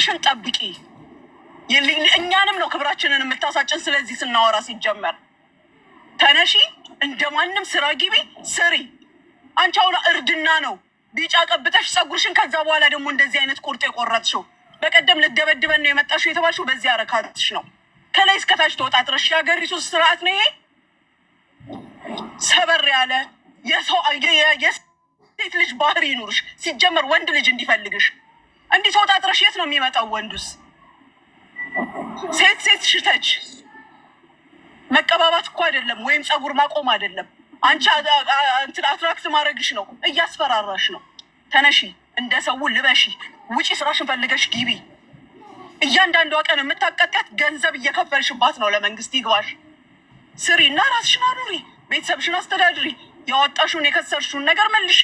ክብርሽን ጠብቂ። እኛንም ነው ክብራችንን የምታሳጭን። ስለዚህ ስናወራ ሲጀመር ተነሺ፣ እንደማንም ስራ ግቢ፣ ስሪ። አንቺ አሁን እርድና ነው ቢጫ ቀብተሽ ፀጉርሽን፣ ከዛ በኋላ ደግሞ እንደዚህ አይነት ቁርጥ የቆረጥሽው፣ በቀደም ልደበድበን ነው የመጣሽው የተባልሽው በዚህ አረካትሽ ነው። ከላይ እስከታች ተወጣጥረሽ የሀገሪቱ ስርዓት ነው ይሄ። ሰበር ያለ የሰው የሴት ልጅ ባህሪ ይኑርሽ። ሲጀመር ወንድ ልጅ እንዲፈልግሽ እንዲህ ተወጣጥረሽ የት ነው የሚመጣው ወንዱስ? ሴት ሴት ሽተች መቀባባት እኮ አይደለም፣ ወይም ፀጉር ማቆም አይደለም። አንቺ እንትን attract ማድረግሽ ነው፣ እያስፈራራሽ ነው። ተነሺ፣ እንደ ሰው ልበሺ፣ ውጪ፣ ስራሽን ፈልገሽ ግቢ። እያንዳንዷ ቀን የምታቀጥያት ገንዘብ እየከፈልሽባት ነው ለመንግስት። ይግባሽ። ስሪ እና ራስሽን አኑሪ፣ ቤተሰብሽን አስተዳድሪ፣ ያወጣሽውን የከሰርሽውን ነገር መልሺ።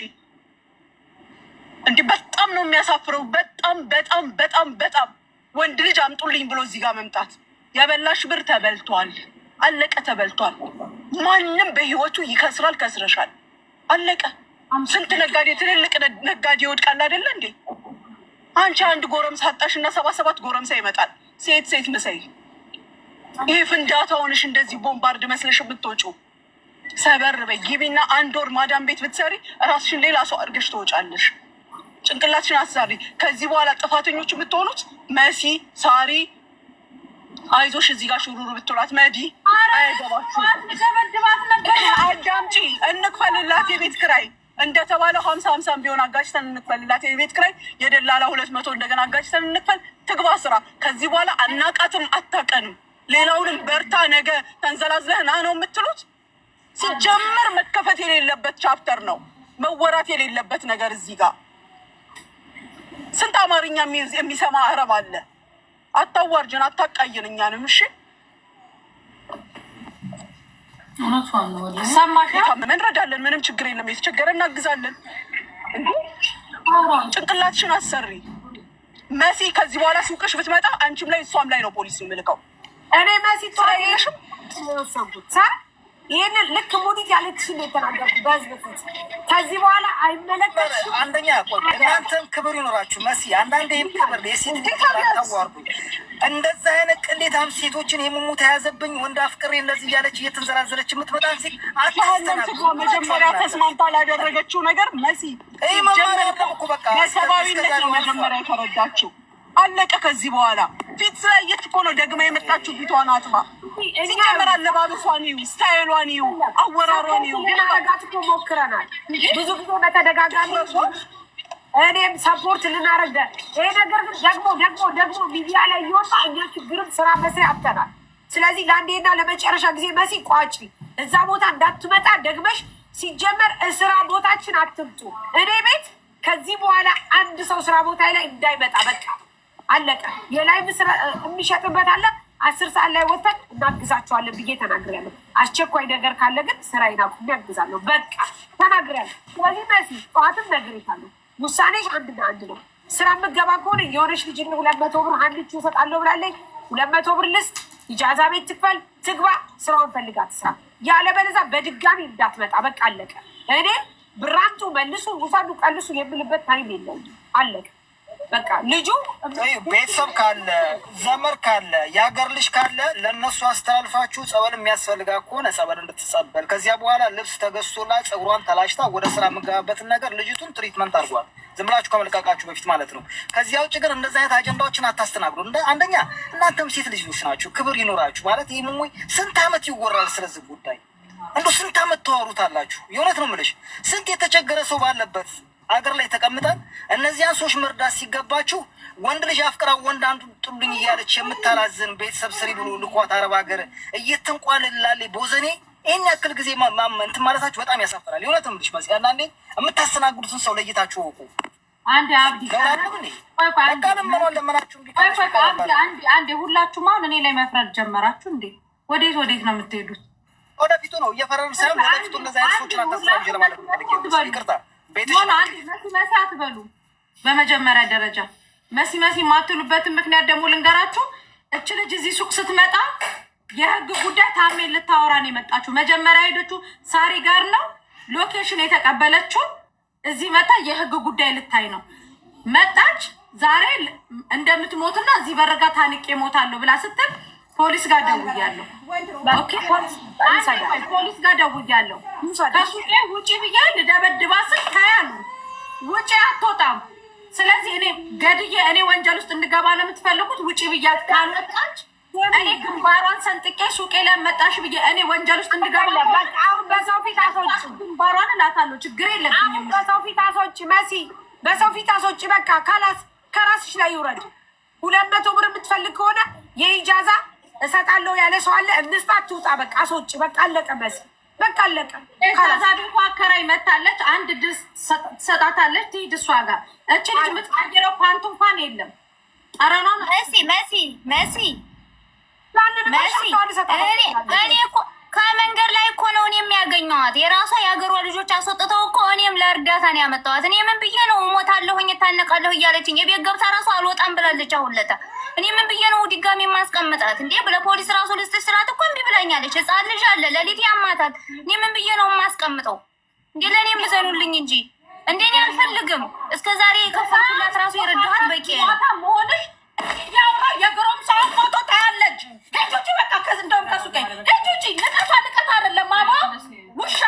እንዲህ በጣም ነው የሚያሳፍረው። በጣም በጣም በጣም በጣም ወንድ ልጅ አምጡልኝ ብሎ እዚህ ጋር መምጣት። የበላሽ ብር ተበልቷል፣ አለቀ፣ ተበልቷል። ማንም በህይወቱ ይከስራል፣ ከስረሻል፣ አለቀ። ስንት ነጋዴ፣ ትልልቅ ነጋዴ ይወድቃል አይደለ እንዴ? አንቺ አንድ ጎረምሳ አጣሽ እና 77 ጎረምሳ ይመጣል። ሴት ሴት ምሰይ። ይሄ ፍንዳታውንሽ እንደዚህ ቦምባርድ መስለሽ የምትወጪው ሰበር በይ፣ ግቢና አንድ ወር ማዳም ቤት ብትሰሪ ራስሽን ሌላ ሰው አድርገሽ ትወጫለሽ። ጭንቅላትሽን አትሰሪ። ከዚህ በኋላ ጥፋተኞች የምትሆኑት መሲ፣ ሳሪ፣ አይዞሽ እዚህ ጋር ሹሩሩ ብትሏት መዲ አያገባችሁም። አዳምጪ፣ እንክፈልላት የቤት ክራይ እንደተባለው 50 50 ቢሆን አጋጭተን እንክፈልላት የቤት ክራይ፣ የደላላ 200 እንደገና አጋጭተን እንክፈል። ትግባ ስራ። ከዚህ በኋላ አናቃትም፣ አታቀንም። ሌላውንም በርታ፣ ነገ ተንዘላዝለህ ና ነው የምትሉት። ሲጀመር መከፈት የሌለበት chapter ነው፣ መወራት የሌለበት ነገር። እዚህ ጋር ስንት አማርኛ የሚሰማ አረብ አለ። አታዋርጅን፣ አታቃይን እኛንም። እሺ ሰማሽ? እንረዳለን፣ ምንም ችግር የለም። የተቸገረ እናግዛለን። ጭንቅላትሽን አሰሪ መሲ። ከዚህ በኋላ ሱቅሽ ብትመጣ አንቺም ላይ እሷም ላይ ነው ፖሊስ የምልከው። እኔ መሲ ስራ የለሽም። ይህንን ልክ ሙዲት ያለችሽን የተናገርኩት በህዝብ ፊት ከዚህ በኋላ አይመለከትሽም። አንደኛ ቆይ እናንተም ክብር ይኖራችሁ መሲ። አንዳንዴ ይህም ክብር የሴት ልጅ አታዋርዱ። እንደዛ አይነት ቅሌታም ሴቶችን የሙሙ ተያዘብኝ ወንድ አፍቅሬ እንደዚህ እያለች እየተንዘላዘለች የምትመጣን ሴት አታስተናግዱ። መጀመሪያ ተስማምታ ላደረገችው ነገር መሲ ይህ መማሪያ አይደለም እኮ በቃ በሰብአዊነት ነው መጀመሪያ የተረዳችው። አለቀ። ከዚህ በኋላ ፊት ስላየች እኮ ነው ደግማ የመጣችው ፊቷን አጥባ። ሲጀመር አለባበሷን እዩ፣ style ሏን እዩ፣ አወራሯን እዩ። ልናረጋት እኮ ሞክረናል ብዙ ጊዜ በተደጋጋሚ፣ እኔም support ልናረግ። ይሄ ነገር ግን ደግሞ ደግሞ ደግሞ ሚዲያ ላይ እየወጣ እኛ ችግርም ስራ መስሪያ አጥተናል። ስለዚህ ለአንዴና ለመጨረሻ ጊዜ መሲ ቋጪ፣ እዛ ቦታ እንዳትመጣ ደግመሽ። ሲጀመር ስራ ቦታችን አትምጡ። እኔ ቤት ከዚህ በኋላ አንድ ሰው ስራ ቦታ ላይ እንዳይመጣ፣ በቃ አለቀ። የ live ስራ የሚሸጥበት አለ። 10 ሰዓት ላይ ወጥተን እናግዛቸዋለን ብዬ ተናግሬያለሁ። አስቸኳይ ነገር ካለ ግን ስራዬን አቁሜ አግዛለሁ። በቃ ተናግሬያለሁ። ስለዚህ መሲ ጠዋትም ነግሬሻለሁ። ውሳኔሽ አንድና አንድ ነው። ስራ የምገባ ከሆነ የሆነች ልጅ 200 ብር አንድ እሰጣለሁ ብላለች። 200 ብር ልስጥ፣ ኢጃዛ ቤት ትክፈል፣ ትግባ፣ ስራውን ፈልጋ ትስራ። ያለበለዚያ በድጋሚ እንዳትመጣ። በቃ አለቀ። እኔ ብራንቱ መልሱ፣ ውሰዱ፣ ቀልሱ የምልበት time የለኝም። አለቀ። በቃ ልጁ ቤተሰብ ካለ፣ ዘመድ ካለ፣ የሀገር ልጅ ካለ ለእነሱ አስተላልፋችሁ ጸበል የሚያስፈልጋ ከሆነ ጸበል እንድትጸበል፣ ከዚያ በኋላ ልብስ ተገዝቶላት ጸጉሯን ተላጭታ ወደ ስራ የምገባበትን ነገር ልጅቱን treatment አድርጓል። ዝም ብላችሁ ከመልቀቃችሁ በፊት ማለት ነው። ከዚያ ውጭ ግን እንደዚህ አይነት አጀንዳዎችን አታስተናግዱ። አንደኛ እናንተም ሴት ልጆች ናችሁ፣ ክብር ይኖራችሁ። ማለት ይህ ሙሙይ ስንት ዓመት ይወራል ስለዚህ ጉዳይ? እንዶ ስንት ዓመት ተዋሩታላችሁ? የእውነት ነው የምልሽ፣ ስንት የተቸገረ ሰው ባለበት አገር ላይ ተቀምጠን እነዚያን ሰዎች መርዳት ሲገባችሁ ወንድ ልጅ አፍቅራ ወንድ አንዱ ጥሉኝ እያለች የምታላዝን ቤተሰብ ስሪ ብሎ ልኳት አረብ ሀገር እየተንቋልላለ ቦዘኔ ይህን ያክል ጊዜ እንትን ማለታችሁ በጣም ያሳፍራል። የእውነት ነው የምልሽ መሲ፣ አንዳንዴ የምታስተናግዱትን ሰው ለይታችሁ እወቁ። አንድ አብዲ በቃ ለመኗን ለመናችሁ እምቢ ቆይ ቆይ አብዲ፣ አንዴ አንዴ፣ ሁላችሁም አሁን እኔ ላይ መፍረድ ጀመራችሁ እንዴ? ወዴት ወዴት ነው የምትሄዱት? ወደፊቱ ነው እየፈረርን ሳይሆን ወደፊቱ እንደዚህ አይነት ሰዎችን አታስተናግጂ ለማለት ነው። ይቅርታ ቤትሽ መሲ መሲ አትበሉ። በመጀመሪያ ደረጃ መሲ መሲ የማትሉበትን ምክንያት ደግሞ ልንገራችሁ። እች ልጅ እዚህ ሱቅ ስትመጣ የህግ ጉዳይ ታሜ ልታወራ ነው የመጣችሁ። መጀመሪያ ሄደችው ሳሪ ጋር ነው location የተቀበለችው። እዚህ መታ የህግ ጉዳይ ልታይ ነው መጣች። ዛሬ እንደምትሞትና እዚህ በረጋ ታንቄ እሞታለሁ ብላ ስትል ፖሊስ ጋር ደውያለሁ። Okay፣ ፖሊስ ጋር ደውያለሁ። ከሱቄ ውጪ ብዬ ልደበድባ ስል ታያሉ ውጪ አትወጣም። ስለዚህ እኔ ገድዬ እኔ ወንጀል ውስጥ እንድገባ ነው የምትፈልጉት? ውጪ ብያት ካልወጣች እኔ ግንባሯን ሰንጥቄ ሱቄ ላይ መጣሽ ብዬ እኔ ወንጀል ውስጥ እንድገባ አሁን በሰው ፊት አስወጪ፣ ግንባሯን እላታለሁ። ችግር የለብኝም። በሰው ፊት አስወጪ መሲ፣ በሰው ፊት አስወጪ። በቃ خلاص ከራስሽ ላይ ይውረድ። 200 ብር የምትፈልግ ከሆነ የኢጃዛ እሰጣለሁ ያለ ሰው አለ፣ እንስጣት፣ ትውጣ። በቃ አስወጪ። በቃ አለቀ መሲ፣ በቃ አለቀ። ኢጃዛ ቤቷ አከራይ መታለች። አንድ ድስ ትሰጣታለች፣ ትሂድ እሷ ጋር። እቺ ልጅ የምትቀይረው ፓንቱ እንኳን የለም። ጠረኗን መሲ መሲ መሲ መሲ እኔ እኮ ከመንገድ ላይ እኮ ነው እኔ የሚያገኘዋት። የራሷ የሀገሯ ልጆች አስወጥተው እኮ እኔም ለእርዳታ ነው ያመጣኋት። እኔ ምን ብዬ ነው እሞታለሁኝ እታነቃለሁ እያለችኝ የቤት ገብታ ራሱ አልወጣም ብላለች። አሁን ለታ እኔ ምን ብዬ ነው ድጋሚ የማስቀምጣት እንዴ? ለፖሊስ ራሱ ልስጥ ስላት እኮ እምቢ ብላኛለች። ሕፃን ልጅ አለ፣ ሌሊት ያማታል። እኔ ምን ብዬ ነው የማስቀምጠው እንዴ? ለእኔ ምዘኑልኝ እንጂ እንዴ! እኔ አልፈልግም። እስከ ዛሬ የከፈልኩላት ራሱ የረዳኋት በቂ ነው። መሆንሽ ያውራ የጎረምሳውን ፎቶ ታያለች። ሂጂ ውጪ፣ በቃ እንደውም ከሱቄ ሂጂ ውጪ። ንቀቷ ንቀት አይደለም ማማ ውሻ።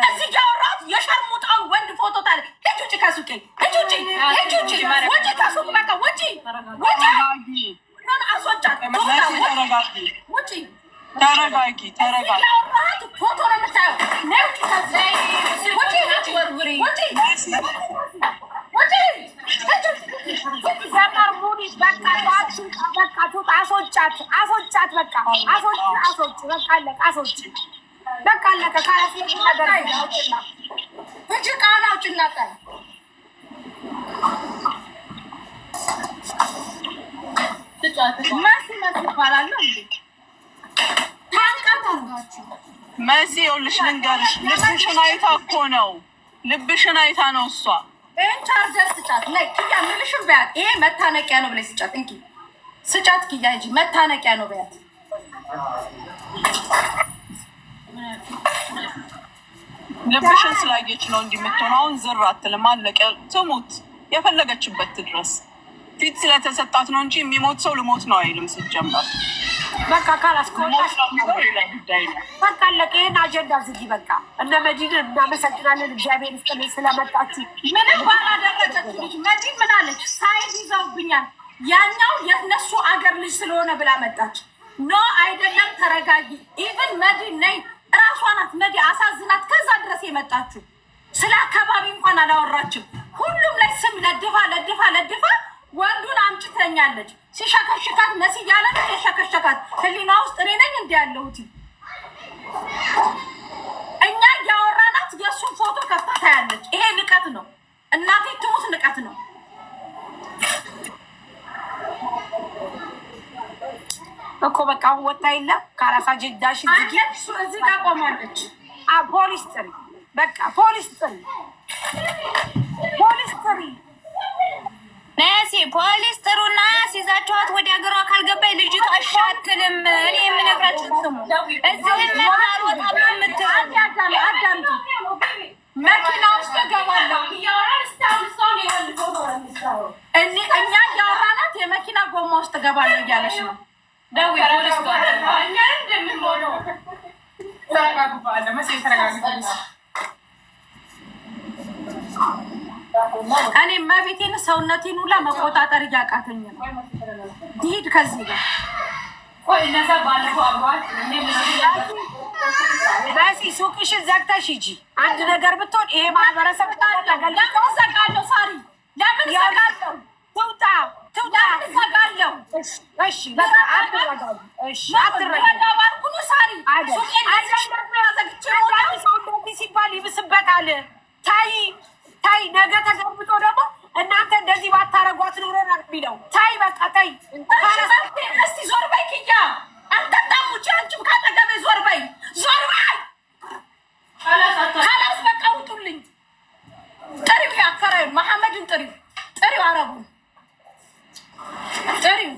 እዚህ እያወራሁት የሸርሙጣውን ወንድ ፎቶ ታያለች። ሂጂ ውጪ ከሱቄ፣ ሂጂ ውጪ፣ ሂጂ ውጪ፣ ውጪ ከሱቅ በቃ ውጪ፣ ውጪ። አስወጫት። ውጪ። ተረጋጊ፣ ተረጋጊ። እያወራሁት ፎቶ ነው የምታየው። ነይ ውጪ ከዚህ ውጪ፣ ውጪ፣ ውጪ። ዘመር ሙኒት በቃ በቃ ትውጣ። አስወጫት፣ አስወጫት። በቃ አስወጪ፣ አስወጪ። በቃ አለቀ። አስወጪ፣ በቃ አለቀ። خلاص ነገር ሂጂ ቃል አውጪና ጣይ። መሲ መሲ ይባላል እንዴ? መሲ ይኸውልሽ ልንገርሽ፣ ልብሽን አይታ እኮ ነው፣ ልብሽን አይታ ነው እሷ። ይሄን ቻርጀር ስጫት። ነይ ኪያ ምልሽን በያት። ይሄ መታነቂያ ነው ብለሽ ስጫት። እንኪ ስጫት ኪያ ሂጂ፣ መታነቂያ ነው በያት። ልብሽን ስላየች ነው እንዲህ የምትሆነው። አሁን ዝር አትልም። አለቀ። ትሙት፣ የፈለገችበት ትድረስ። ፊት ስለተሰጣት ነው እንጂ የሚሞት ሰው ልሞት ነው አይልም። ሲጀመር በቃ خلاص ከወጣሽ ሌላ ጉዳይ ነው። በቃ አለቀ። ይሄን አጀንዳ ዝጊ። በቃ እነ መዲንን እናመሰግናለን። እግዚአብሔር ይስጥልኝ ስለመጣችሁ። ምንም ባላደረገችው ልጅ መዲን ምን አለች? side ይዘውብኛል፣ ያኛው የእነሱ አገር ልጅ ስለሆነ ብላ መጣች። No አይደለም፣ ተረጋጊ። Even መዲን ነይ እራሷ ናት መዲ አሳዝናት ከዛ ድረስ የመጣችሁ። ስለ አካባቢ እንኳን አላወራችም። ሁሉም ላይ ስም ለድፋ ለድፋ ለድፋ ወንዱን አምጪ ትለኛለች። ሲሸከሽካት መሲ እያለ ነው የሸከሸካት። ህሊና ውስጥ እኔ ነኝ እንዲ ያለሁት። እኛ እያወራናት የእሱን ፎቶ ከፍታ ታያለች። ይሄ ንቀት ነው። እናቴ ትሙት ንቀት ነው። እኮ በቃ አሁን ወጣ የለም خلاص አጀንዳሽን ዝጊ። እዚህ ጋር ቆማለች። ፖሊስ ጥሪ፣ በቃ ፖሊስ ጥሪ፣ ፖሊስ ጥሪ። መሲ ፖሊስ ጥሩና ሲይዛችኋት ወደ ሀገሯ ካልገባች ልጅቷ እሺ አትልም። እኔ የምነግራችሁ ስሙ። እዚህም መታ አልወጣም ነው የምትለው። አዳምጡ። መኪና ውስጥ እገባለሁ። እኛ እያወራናት የመኪና ጎማ ውስጥ እገባለሁ እያለች ነው። እኔ መቤቴን ሰውነቴን ሁላ መቆጣጠር እያቃተኝ ነው። ትሂድ ከዚህ ጋር መሲ ሱቅሽን ዘግተሽ ሂጂ። አንድ ነገር ብትሆን ይሄ ማህበረሰብ ለምን እዘጋለሁ? ሳሪ ለምን እዘጋለሁ? ትውጣ፣ ትውጣ። ለምን እዘጋለሁ? እሺ በቃ አትረጋጊ። እሺ አትረጋጊ። ባልኩኑ ሳሪ ሱቄን ዘግቼ አንዳንድ ሰው እንደዚህ ሲባል ይብስበታል። ታይ ታይ፣ ነገ ተገልብጦ ደግሞ እናንተ እንደዚህ ባታረጓት ኖሮ ነው የሚለው። ታይ በቃ ታይ። እስቲ ዞር በይ ኪያ፣ አልጠጣም። ውጪ አንቺም ካጠገቤ ዞር በይ፣ ዞር በይ። خلاص በቃ ውጡልኝ። ጥሪው አከራዩን መሐመድን ጥሪው፣ ጥሪው፣ አረቡን ጥሪው።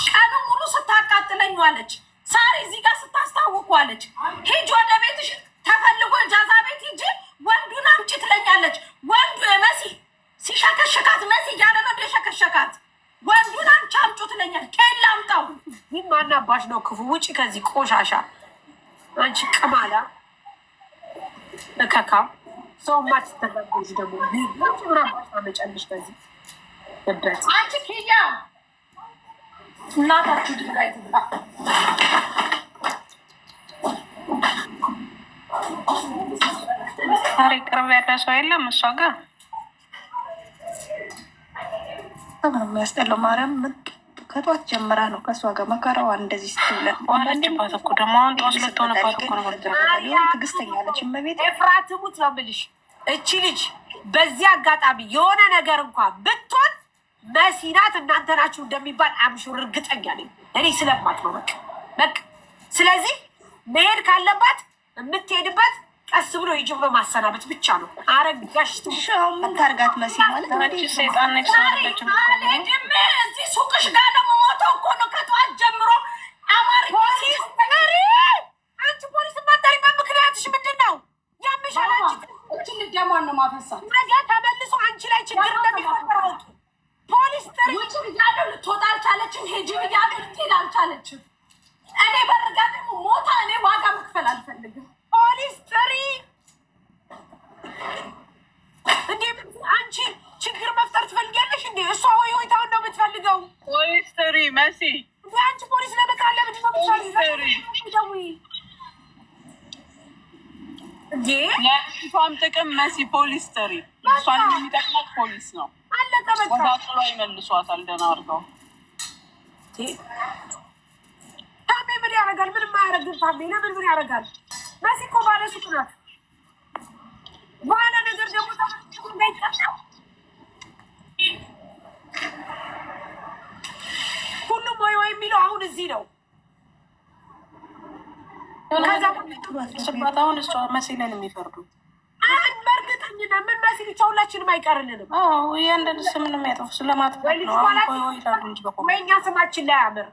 ቀኑ ሙሉ ስታቃጥለኝ ዋለች። ሳሪ እዚህ ጋር ስታስታውቅ ዋለች። ሂጅ ወደ ቤትሽ ተፈልጎ ኢጃዛ ቤት ሂጂ ወንዱን አምጪ ትለኛለች። ወንዱ የመሲ ማናባሽ ነው ክፉ? ውጭ ከዚህ ቆሻሻ አንቺ ቅማላ እከካ ሰው ማትተጋገዝ ደግሞ ምናባሽ ታመጫለሽ ከዚህ እበት አንቺ ኪያ እናታችሁ ድንጋይ ትብላ። ዛሬ ቅርብ ያለ ሰው የለም እሷ ጋር በጣም ነው የሚያስጠላው። ማርያም ከጧት ጀምራ ነው ከእሷ ጋር መከራዋን እንደዚህ ስትብለን ዋለችባት እኮ ደግሞ አሁን ጧት ልትሆንባት እኮ ነው። ትዕግስተኛ ነች እመቤቴ። ኤፍራት ሙት ነው የምልሽ። እቺ ልጅ በዚህ አጋጣሚ የሆነ ነገር እንኳን ብትሆን መሲ ናት እናንተ ናችሁ እንደሚባል አምሹር እርግጠኛ ነኝ እኔ ስለማት ነው። በቃ በቃ። ስለዚህ መሄድ ካለባት የምትሄድበት ቀስ ብሎ ሂጂ ብሎ ማሰናበት ብቻ ነው። አረጋሽ እሺ አሁን ምን ታርጋት መሲ ማለት አንቺ ሰይጣን ነች አይደለችም እኮ። አልሄድም። እዚህ ሱቅሽ ጋር ነው የምሞተው እኮ ነው ከጠዋት ጀምሮ አማርኛ ፖሊስ ጥሪ! አንቺ ፖሊስ የማትጠሪበት ምክንያትሽ ምንድን ነው? ያምሻል። አንቺ እችን ልጅ ደሟን ነው ማፈሳት። ነገ ተመልሶ አንቺ ላይ ችግር እንደሚፈጠር ወቂ። ፖሊስ ጥሪ! ውጭ ብያለሁ፣ ልትወጣ አልቻለችም። ሂጂ ብያለሁ፣ ልትሄድ አልቻለችም። እኔ በርጋ ደግሞ ሞታ እኔ ዋጋ መክፈል አልፈልግም። ፖሊስ ጥሪ! እንዴ አንቺ ችግር መፍጠር ትፈልጊያለሽ እንዴ? እሷ ወይ ወይ ታሁን ነው የምትፈልገው። ፖሊስ ጥሪ መሲ፣ እንዴ አንቺ ፖሊስ ለመጥራት ለምንድን ነው የምትፈልጊው? ደውዪ እንዴ ለእሷም ጥቅም መሲ ፖሊስ ጥሪ። እሷን የሚጠቅማት ፖሊስ ነው። አለቀ በቃ። ወደ አቅሏ ይመልሷታል ደህና አድርገው። ታሜ ምን ያደርጋል? ምንም አያደርግም። ታሜ ለምን ምን ያደርጋል? መሲ እኮ ባለ ሱቅ ናት። በኋላ ነገር ደግሞ ተመልሶ እንዳይጠጣ ሁሉም ወይ ወይ የሚለው አሁን እዚህ ነው። ከዛ ስባት አሁን እሷ መሲ ላይ ነው የሚፈርዱት። አንድ በእርግጠኝነት ምን መሲ ብቻ ሁላችንም አይቀርልንም። አዎ እያንዳንዱ ስም ነው የሚያጠፉ ስለማጥፋት ወይ ነው። ልጅቷ አሁን ላይ ቆይ ወይ ይላሉ እንጂ በቆ ወይ እኛ ስማችን ላይ አያምር።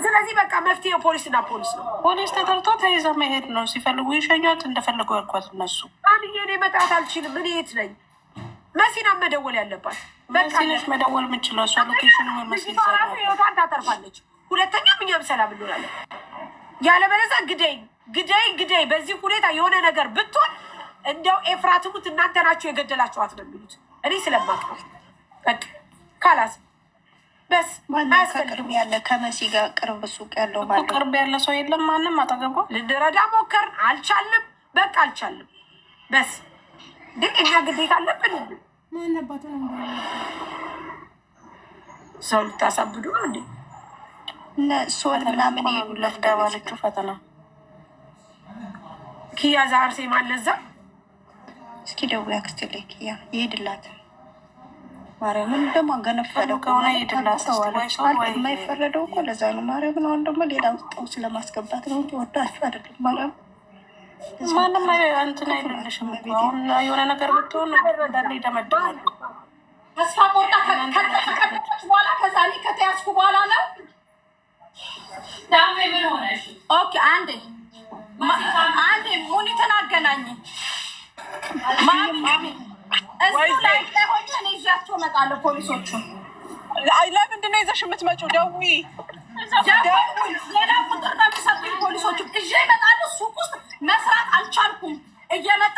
ስለዚህ በቃ መፍትሄው ፖሊስና ፖሊስ ነው። ፖሊስ ተጠርቶ ተይዛ መሄድ ነው። ሲፈልጉ ይሸኟት፣ እንደፈለጉ ያልኳት እነሱ። አንዬ እኔ መጥራት አልችልም። እኔ የት ነኝ? መሲና መደወል ያለባት በቃ መሲ ነች መደወል የምችለው እሷ location ኑ መሲ ልጅቷ ራሱ ህይወቷን ታተርፋለች። ሁለተኛም እኛም ሰላም እንሆናለን። ያለበለዚያ ግደይ ግደይ ግደይ። በዚህ ሁኔታ የሆነ ነገር ብትሆን እንደው ኤፍራት ሙት እናንተ ናችሁ የገደላችኋት ነው የሚሉት። እኔ ስለማቅ ነው። በቃ خلاص በስ ማነው አያስፈልግም። ከቅርብ ያለ ከመሲ ጋር ቅርብ ሱቅ ያለው እኮ ማለት ቅርብ ያለ ሰው የለም ማንም አጠገቧ። ልንረዳ ሞከርን፣ አልቻልንም። በቃ አልቻልንም። በስ ግን እኛ ግዴታ አለብን። ሰው ልታሳብዱ ነው እንዴ? እነ ሶል ምናምን ይሄዱላት ለፍዳ ባለችው ፈተና ኪያ ዛር ሴማ ለዛ እስኪ ደውዪ አክስቴ ላይ ኪያ ይሄድላት። ማርያምን ደግሞ ገነፈለ እኮ ከሆነ ይሄድላት እስኪ ወይ ሰው ወይ የማይፈረደው እኮ ለዛ ነው። ማርያምን አሁን ደግሞ ሌላ ውስጥ ውስጥ ለማስገባት ነው እንጂ ወዳችሁ አይደለም። ማርያም ማንም እንትን አይልልሽም እኮ አሁን የሆነ ነገር ብትሆን እንዳለ ይደመድማሉ። ተስፋ ቆርጣ ከተቀመጠች በኋላ ከዛ እኔ ከተያዝኩ በኋላ ነው። ዳሜ ምን ሆነሽ? okay አንዴ አንዴ ሙኒትን አገናኝ። ማሚ እዚሁ ላይ ላይ ሆኜ እኔ ይዣቸው እመጣለሁ ፖሊሶቹን። አይ ለምንድን ነው ይዘሽ የምትመጪው? ደውዪ። ሌላ ቁጥር ነው የሚሰጡኝ ፖሊሶቹ። ይዤ እመጣለሁ። ሱቅ ውስጥ መስራት አልቻልኩም። እየመጣ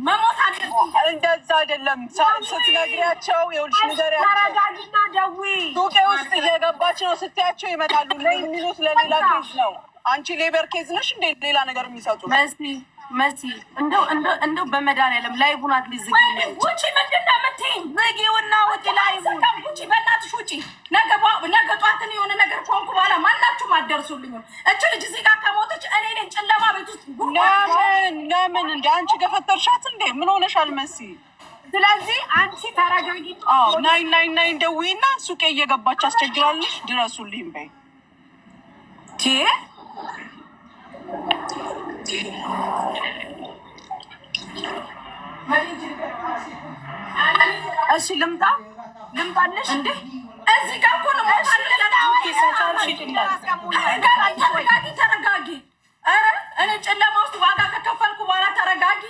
መሞት አለብኝ። እንደዛ አይደለም ስትነግሪያቸው፣ ይኸውልሽ ንገሪያቸው። ተረጋጊና ደውዪ። ሱቄ ውስጥ እየገባች ነው ስትያቸው ይመጣሉ። ነይ የሚሉት ለሌላ case ነው። አንቺ labor case ነሽ እንዴ ሌላ ነገር የሚሰጡት? መሲ መሲ እንደው እንደው እንደው በመድኃኒዓለም live ኡን at least ዝጊው። ወይኔ ውጪ፣ ምንድን ነው የምትይኝ? ዝጊውና ውጪ live ኡን። አይዘጋም። ውጪ፣ በእናትሽ ውጪ። ነገ ነገ ጧትን የሆነ ነገር ከሆንኩ በኋላ ማናችሁም አትደርሱልኝም። እች ልጅ እዚህ ጋር ከሞተች እኔ ነኝ ጨለማ ቤት ውስጥ ጉድጓድ ለምን ለምን እንደ አንቺ ገፈተርሻት እንዴ? ምን ሆነሻል መሲ? ስለዚህ አንቺ ተረጋጊ። አዎ 999 ደውዪና ሱቄ እየገባች አስቸግራለች ድረሱልኝ በይ። ቴ እሺ ልምጣ ልምጣልሽ እንዴ እዚህ ጋር እኮ ነው ሞት ተረጋጊ፣ ተረጋጊ። ኧረ እኔ ጨለማ ውስጥ ዋጋ ከከፈልኩ በኋላ ተረጋጊ።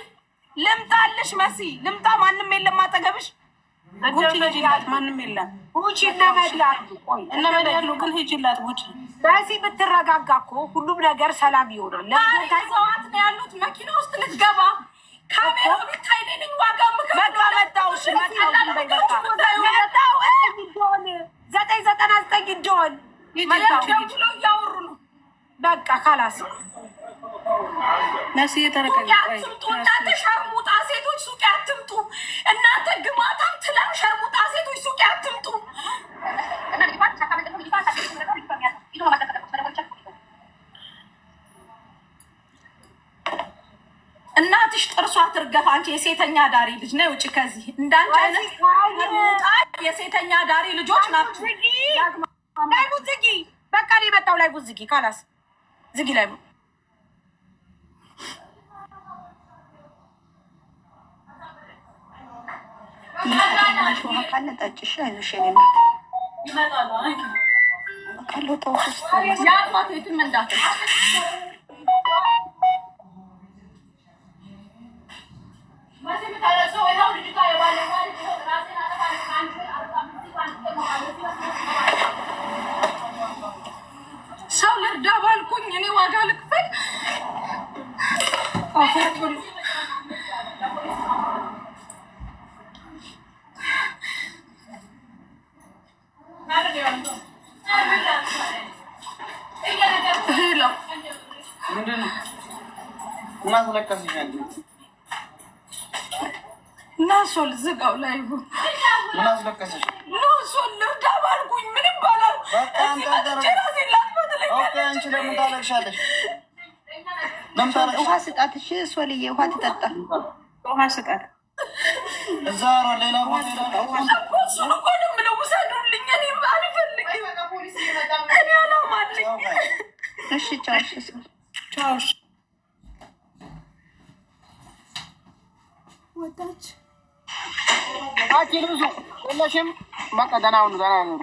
ልምጣልሽ መሲ ልምጣ። ማንም የለም አጠገብሽ። ጉቺ ሂጂላት፣ ማንም የለም። ጉቺ እነ መዲ አሉ። ቆይ እነ መዲ አሉ፣ ግን ሂጂላት ጉቺ። መሲ ብትረጋጋ እኮ ሁሉም ነገር ሰላም ይሆናል። ለምን ይዘዋት ነው ያሉት መኪና ውስጥ ልትገባ ካሜራው ቢታይ እኔ ነኝ ዋጋ በቃ መጣሁ። እሺ መጣሁ። ዝም በይ በቃ። መጣው 999 እንደሆን ደውሎ እያወሩ ነው። በቃ خلاص መሲ ተረጋጊ። ሱቅ አትምጡ እናንተ ሸርሙጣ ሴቶች፣ ሱቅ አትምጡ እናንተ ግማታም ትላም ሸርሙጣ ሴቶች፣ ሱቅ አትምጡ። እናትሽ ጥርሷ ትርገፍ። አንቺ የሴተኛ ዳሪ ልጅ ነይ ውጭ ከዚህ። እንዳንቺ አይነት ሸርሙጣ የሴተኛ ዳሪ ልጆች ናቸው። Live ኡን ዝጊ። በቃ ነው የመጣው። Live ኡን ዝጊ። خلاص ዝጊ live ኡን። ውሃ ካለ ጠጪ እሺ። አይዞሽ የኔ እናት ካለው ጠውስ ውስጥ ያሏት የትም እንዳትል። ሰው ልርዳ ባልኩኝ እኔ ዋጋ ልክፈል። አፈር ብሉ። Hello ምንድን ነው? ምን አስለቀስሽ አንቺ? እና ሶል ዝጋው live። ምን አስለቀስሽ? No ሶል ልርዳ ባልኩኝ ምንም ባላል በቃ እዚህ አንተ መጥቼ ራሴን ላጥፋ Okay፣ አንቺ ትለኛለች። ለምን ታለቅሻለሽ? ለምን ታለቅሻለሽ? ውሃ ስጣት እሺ። ሶልዬ ውሃ ትጠጣ። ውሃ ስጣት። እዛ ነው ሌላ ቦታ ሄዳ እኮ እሱን እኮ ነው የምለው፣ ውሰዱልኝ። እኔ አልፈልግም። እኔ አላማ አለኝ። እሺ ቻው። እሺ ሶል ቻው። እሺ። ወጣች። አኪ ልብሱ የለሽም። በቃ ደህና ሁኑ፣ ደህና ሁኑ።